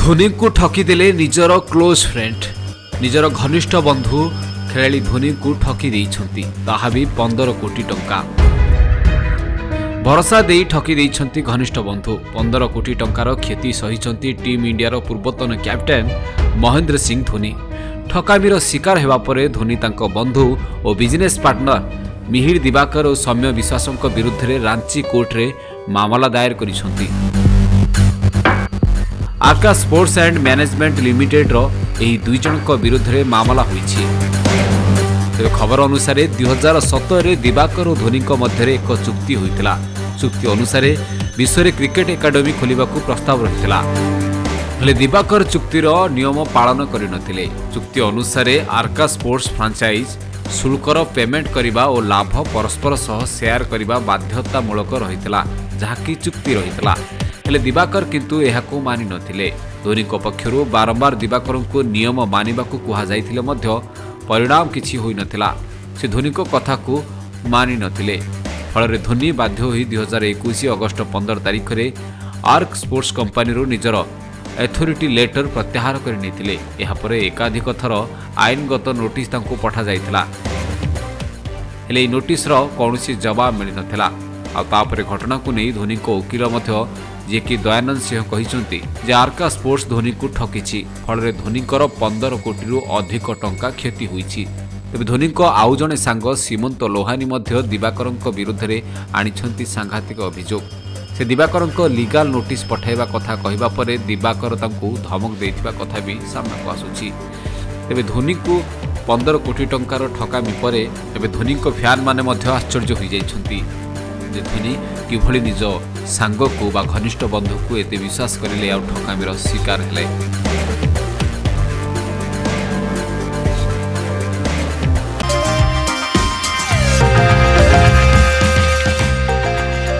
ଧୋନିଙ୍କୁ ଠକିଦେଲେ ନିଜର close friend. ନିଜର ଘନିଷ୍ଠ ବନ୍ଧୁ ଖେଳାଳି ଧୋନିଙ୍କୁ ଠକି ଦେଇଛନ୍ତି, ତାହା ବି 15 କୋଟି ଟଙ୍କା। ଭରସା ଦେଇ ଠକି ଦେଇଛନ୍ତି ଘନିଷ୍ଠ ବନ୍ଧୁ। 15 କୋଟି ଟଙ୍କାର କ୍ଷତି ସହିଛନ୍ତି ଟିମ୍ ଇଣ୍ଡିଆର ପୂର୍ବତନ କ୍ୟାପ୍ଟେନ୍ ମହେନ୍ଦ୍ର ସିଂ ଧୋନି। ଠକାମିର ଶିକାର ହେବା ପରେ ଧୋନି ତାଙ୍କ ବନ୍ଧୁ ଓ ବିଜନେସ୍ ପାର୍ଟନର ମିହିର ଦିବାକର ଓ ସୌମ୍ୟ ବିଶ୍ୱାସଙ୍କ ବିରୁଦ୍ଧରେ ରାଞ୍ଚି କୋର୍ଟରେ ମାମଲା ଦାୟର କରିଛନ୍ତି। ଆର୍କା ସ୍ପୋର୍ଟସ ଆଣ୍ଡ ମ୍ୟାନେଜମେଣ୍ଟ ଲିମିଟେଡ୍ର ଏହି ଦୁଇ ଜଣଙ୍କ ବିରୁଦ୍ଧରେ ମାମଲା ହୋଇଛି। ତେବେ ଖବର ଅନୁସାରେ, 2017ରେ ଦିବାକର ଓ ଧୋନିଙ୍କ ମଧ୍ୟରେ ଏକ ଚୁକ୍ତି ହୋଇଥିଲା। ଚୁକ୍ତି ଅନୁସାରେ ବିଶ୍ୱରେ କ୍ରିକେଟ ଏକାଡେମୀ ଖୋଲିବାକୁ ପ୍ରସ୍ତାବ ରହିଥିଲା। ହେଲେ ଦିବାକର ଚୁକ୍ତିର ନିୟମ ପାଳନ କରିନଥିଲେ। ଚୁକ୍ତି ଅନୁସାରେ ଆର୍କା ସ୍ପୋର୍ଟସ ଫ୍ରାଞ୍ଚାଇଜ୍ ଶୁଳ୍କର ପେମେଣ୍ଟ କରିବା ଓ ଲାଭ ପରସ୍ପର ସହ ସେୟାର କରିବା ବାଧ୍ୟତାମୂଳକ ରହିଥିଲା, ଯାହାକି ଚୁକ୍ତି ରହିଥିଲା। ହେଲେ ଦିବାକର କିନ୍ତୁ ଏହାକୁ ମାନିନଥିଲେ। ଧୋନିଙ୍କ ପକ୍ଷରୁ ବାରମ୍ବାର ଦିବାକରଙ୍କୁ ନିୟମ ମାନିବାକୁ କୁହାଯାଇଥିଲେ ମଧ୍ୟ ପରିଣାମ କିଛି ହୋଇନଥିଲା। ସେ ଧୋନିଙ୍କ କଥାକୁ ମାନିନଥିଲେ। ଫଳରେ ଧୋନି ବାଧ୍ୟ ହୋଇ 2021 ଅଗଷ୍ଟ 15 ତାରିଖରେ ଆର୍କ ସ୍ପୋର୍ଟସ କମ୍ପାନୀରୁ ନିଜର ଅଥରିଟି ଲେଟର ପ୍ରତ୍ୟାହାର କରିନେଇଥିଲେ। ଏହାପରେ ଏକାଧିକ ଥର ଆଇନଗତ ନୋଟିସ୍ ତାଙ୍କୁ ପଠାଯାଇଥିଲା। ହେଲେ ଏହି ନୋଟିସ୍ର କୌଣସି ଜବାବ ମିଳିନଥିଲା। ଆଉ ତାପରେ ଘଟଣାକୁ ନେଇ ଧୋନିଙ୍କ ଓକିଲ ମଧ୍ୟ, ଯିଏକି ଦୟାନନ୍ଦ ସିଂହ, କହିଛନ୍ତି ଯେ ଆର୍କା ସ୍ପୋର୍ଟସ ଧୋନିଙ୍କୁ ଠକିଛି। ଫଳରେ ଧୋନିଙ୍କର 15 କୋଟିରୁ ଅଧିକ ଟଙ୍କା କ୍ଷତି ହୋଇଛି। ତେବେ ଧୋନିଙ୍କ ଆଉ ଜଣେ ସାଙ୍ଗ ସୀମନ୍ତ ଲୋହାନୀ ମଧ୍ୟ ଦିବାକରଙ୍କ ବିରୁଦ୍ଧରେ ଆଣିଛନ୍ତି ସାଂଘାତିକ ଅଭିଯୋଗ। ସେ ଦିବାକରଙ୍କ ଲିଗାଲ ନୋଟିସ୍ ପଠାଇବା କଥା କହିବା ପରେ ଦିବାକର ତାଙ୍କୁ ଧମକ ଦେଇଥିବା କଥା ବି ସାମ୍ନାକୁ ଆସୁଛି। ତେବେ ଧୋନିଙ୍କୁ 15 କୋଟି ଟଙ୍କାର ଠକାମି ପରେ ଏବେ ଧୋନିଙ୍କ ଫ୍ୟାନ୍ମାନେ ମଧ୍ୟ ଆଶ୍ଚର୍ଯ୍ୟ ହୋଇଯାଇଛନ୍ତି ଯେ ଧୋନି କିଭଳି ନିଜ ସାଙ୍ଗକୁ ବା ଘନିଷ୍ଠ ବନ୍ଧୁକୁ ଏତେ ବିଶ୍ୱାସ କରିଲେ ଆଉ ଠକାମିର ଶିକାର ହେଲେ।